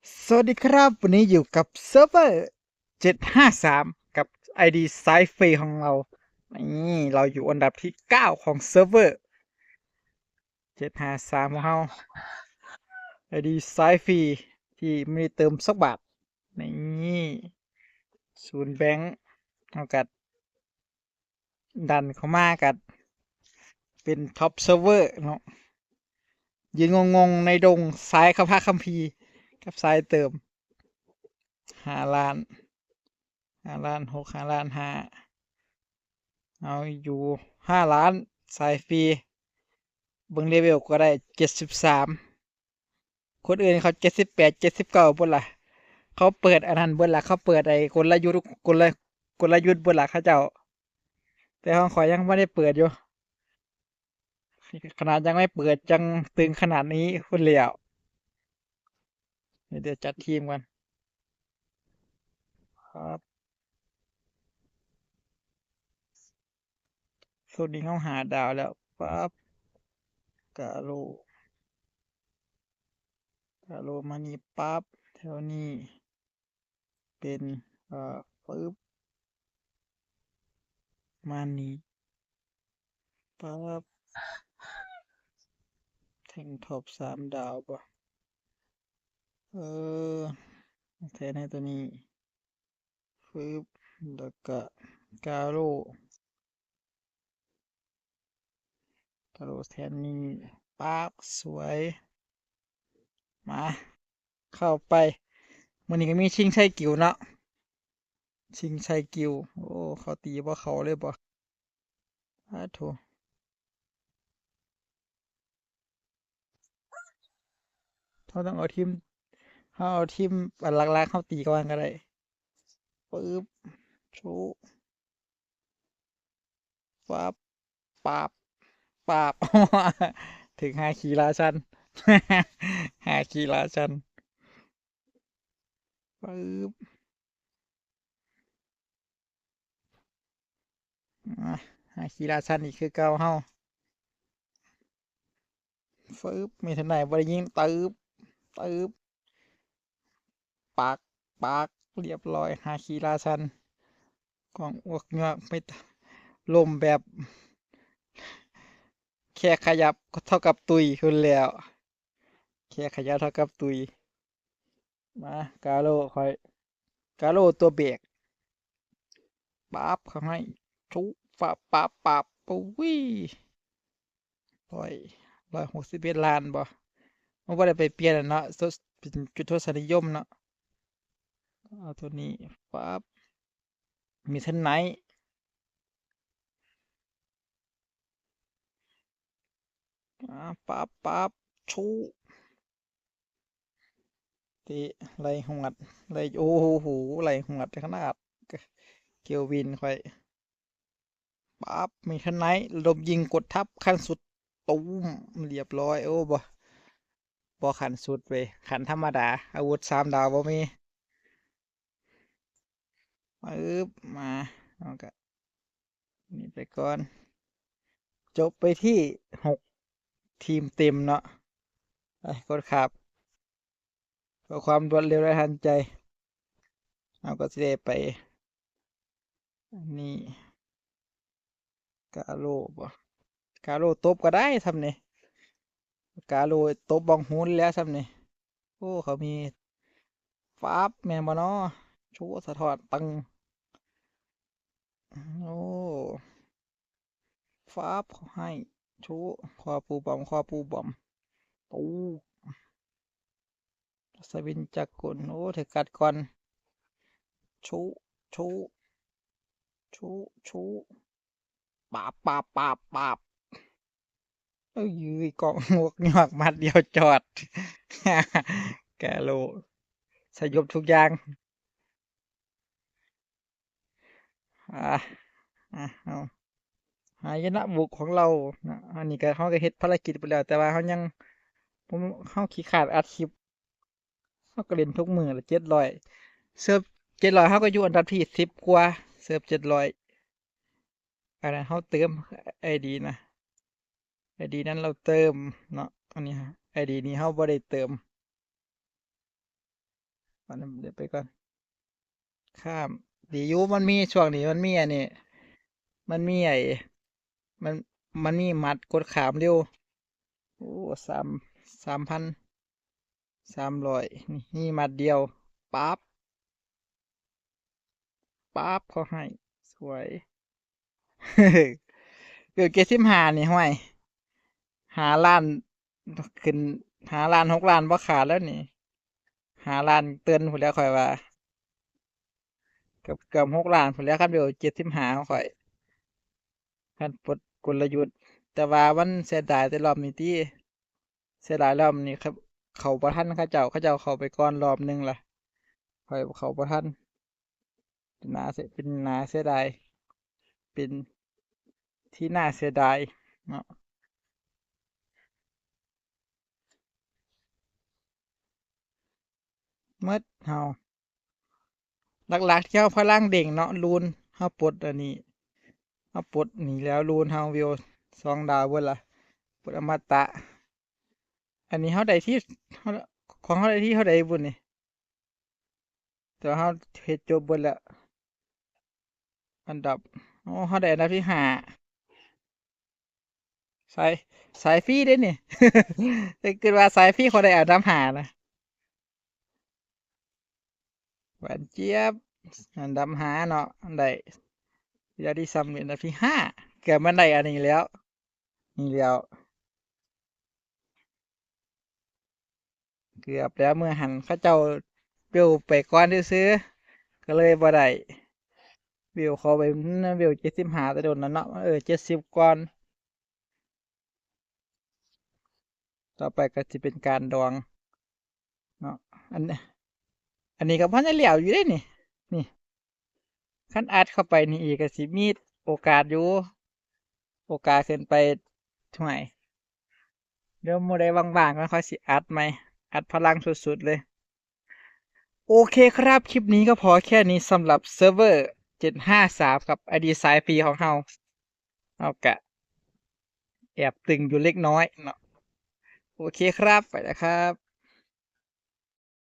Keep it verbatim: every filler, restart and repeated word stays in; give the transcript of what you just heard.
สวัสดีครับ วันนี้อยู่กับเซิร์ฟเวอร์ เจ็ดห้าสาม กับ ไอดี สายฟรีของเรา นี่เราอยู่อันดับที่ เก้า ของเซิร์ฟเวอร์ เจ็ดห้าสาม ของเรา ไอดี สายฟรี ที่ไม่ได้เติมสักบาท นี่ ศูนย์แบงค์ เท่ากับ ดันเข้ามากัดเป็น top server เนาะ ยืนงงๆในดงสายพระคัมภีร์กับสายเติม ห้าล้าน ห้าล้านหก ห้าล้านห้า เอาอยู่ ห้าล้าน สายฟรี เบิ่งเลเวลก็ได้ เจ็ดสิบสาม คนอื่นเขา เจ็ดสิบแปด เจ็ดสิบเก้า เบิดละ เขาเปิดอันนั้นเบิดละ เขาเปิดไอ้กลยุทธ์ กล กลยุทธ์เบิดละเขาเจ้า แต่ของข้อยยังบ่ได้เปิดอยู่ ขนาดยังไม่เปิดยังตึงขนาดนี้พู้นแล้ว เดี๋ยวจัดทีมก่อน ครับ ช่วงนี้เราห้าดาวแล้ว ปั๊บ กาโล กาโลมานี่ปั๊บ แถวนี้ เป็น เอ่อ ปึ๊บ มานี่ ปั๊บ แท่ง top สามดาวบ่ เออ แทนให้ตัวนี้ ปึ๊บ แล้วก็ กาโล กาโลแทนนี่ ปั๊บ สวย มา เข้าไป มื้อนี้ก็มีชิงชัยกิลด์เนาะ ชิงชัยกิลด์ โอ้ เขาตีบ่เข้าเลยบ่ อ้าโถ เราต้องเอาทีม เราเอาทีมอันหลักๆ เราตีก่อนก็ได้ ปึ๊บ ชุ ปั๊บ ปั๊บ ปั๊บ ถึงฮาคิราชัน ฮาคิราชัน ปึ๊บ อ่ะ ฮาคิราชันอีกคือเก่าเฮา ปึ๊บ มีทนายบ่ได้ยิง ตึ๊บ ตึ๊บ ปัก ปัก เรียบร้อย ฮาคิราชัน กองอ้วกยวก ไม่ต- ล้มแบบ แค่ขยับก็เท่ากับตุยพู้นแล้ว แค่ขยับเท่ากับตุย มา กาโลข้อย กาโลตัวเบรก ปั๊บ เข้าให้ ชุ ปั๊บ ปั๊บ ปั๊บ ปุ้ย ร้อย ร้อยหกสิบเอ็ดล้านบ่ มันบ่ได้ไปเปลี่ยนอะเนาะ ทศ- เป็นจุดทศนิยมเนาะ เอาตัวนี้ ปั๊บ มีเทนไนท์ อ่า ปั๊บ ปั๊บ ชุ เตะ ไล่หวด ไล่ โอ้โห ไล่หวดขนาด เกลวินข้อย ปั๊บ มีเทนไนท์ ระดมยิงกดทับขั้นสุด ตูม เรียบร้อย โอ้ บ่ บ่ขั้นสุดเว้ย ขั้นธรรมดา อาวุธสามดาวบ่มี ปึ๊บ มา เอากะ นี่ไปก่อน จบไปที่ หก ทีมเต็มเนาะ ไป กดครับ เพื่อความรวดเร็วและทันใจ เราก็สิได้ไป อันนี้ กาโลบ่ กาโลตบก็ได้ซ้ำนี่ กาโลตบบ้องหูนี่แหละซ้ำนี่ โอ้ เขามี ฟาบ แม่นบ่น้อ ชุ สะท้อน ตึง โอ้ ฟาบ เขาให้ ชุ คอปูบอม คอปูบอม ตู สวินจักรกล โอ้ เธอกัดก่อน ชุ ชุ ชุ ชุ ปาบ ปาบ ปาบ ปาบ เอ้ย ยื้อกองหมวกหยอกหมัดเดียวจอด กาโล สยบทุกอย่าง อ่า อ่า เอา หายนะบุกของเรานะ อันนี้ก็ เราก็เฮ็ดภารกิจไปแล้ว แต่ว่าเรายัง ผม เราขี้คร้านอัดคลิป เราก็เล่นทุกมื้อละ เจ็ดร้อย เซิร์ฟ เจ็ดร้อย เราก็อยู่อันดับที่ สิบ กว่า เซิร์ฟ เจ็ดร้อย อันนั้นเราเติม ไอดี นะ ไอดี นั้นเราเติมเนาะ อันนี้ ไอดี นี้เราบ่ได้เติม อันนั้นเดี๋ยวไปก่อน ข้าม ดีอยู่ มันมีช่วงนี้ มันมีอันนี้ มันมีไอ้ มัน มันมีหมัดกดข้ามเร็ว โอ้ สาม สามพัน สามร้อย นี่ นี่หมัดเดียว ปั๊บ ปั๊บ เขาให้ สวย เกือบเจ็ดสิบห้านี่ ห้วย ห้าล้าน ขึ้น ห้าล้าน หกล้าน บ่ขาดแล้วนี่ ห้าล้านเติ่นพู้นแหล้ว ข้อยว่า เกือบ เกือบ หกล้านพู้นแหล้ว คันเวล เจ็ดสิบห้า ของข้อย คันปลดกลยุทธ์ แต่ว่ามันเสียดายแต่รอบนี้ติ เสียดายรอบนี้ครับ เข้าบ่ทันเขาเจ้า เขาเจ้าเข้าไปก่อนรอบหนึ่งล่ะ ข้อยเข้าบ่ทัน เป็นหน้าเสีย เป็นหน้าเสียดาย เป็นที่น่าเสียดายเนาะ หมดเฮา หลักๆ ที่เฮาพลังเด้งเนาะ rune เฮาปลดอันนี้ เฮาปลดนี่แล้ว rune เฮาเวลสองดาวเบิดละ ปลดอมตะ อันนี้เฮาได้ที่ เฮา ของเฮาได้ที่เท่าใดบุ่นนี่ แต่ว่าเฮาเฮ็ดจบเบิดแล้ว อันดับ โอ้ เฮาได้อันดับที่ห้า สาย สายฟรีเด้นี่ แต่คิดว่าสายฟรีเขาได้อันดับห้านะ หวานเจี๊ยบ อันดับห้าเนาะ ได้ ยอดที่สำเร็จอันดับที่ห้า เกือบมันได้อันนี้แล้ว นี่แล้ว เกือบแล้ว มื้อหั้นเขาเจ้าเวลไปก่อนซื่อๆ ก็เลยบ่ได้ เวลเขาไป เวลเจ็ดสิบห้า แต่โดนแล้วเนาะ เออ เจ็ดสิบ ก่อน ต่อไปก็สิเป็นการดองเนาะ อัน อันนี้ก็พันได้แล้วอยู่เด้นี่ นี่ คันอัดเข้าไปนี่อีกก็สิมีโอกาสอยู่ โอกาสขึ้นไป ห่วย เดี๋ยวมื้อใดว่างๆ ก็ค่อยสิอัดใหม่ อัดพลังสุดๆ เลย โอเคครับ คลิปนี้ก็พอแค่นี้สำหรับเซิร์ฟเวอร์ เจ็ดห้าสาม กับ ไอดี สายฟรีของเฮา เฮากะแอบตึงอยู่เล็กน้อยเนาะ โอเคครับ ไปแล้วครับ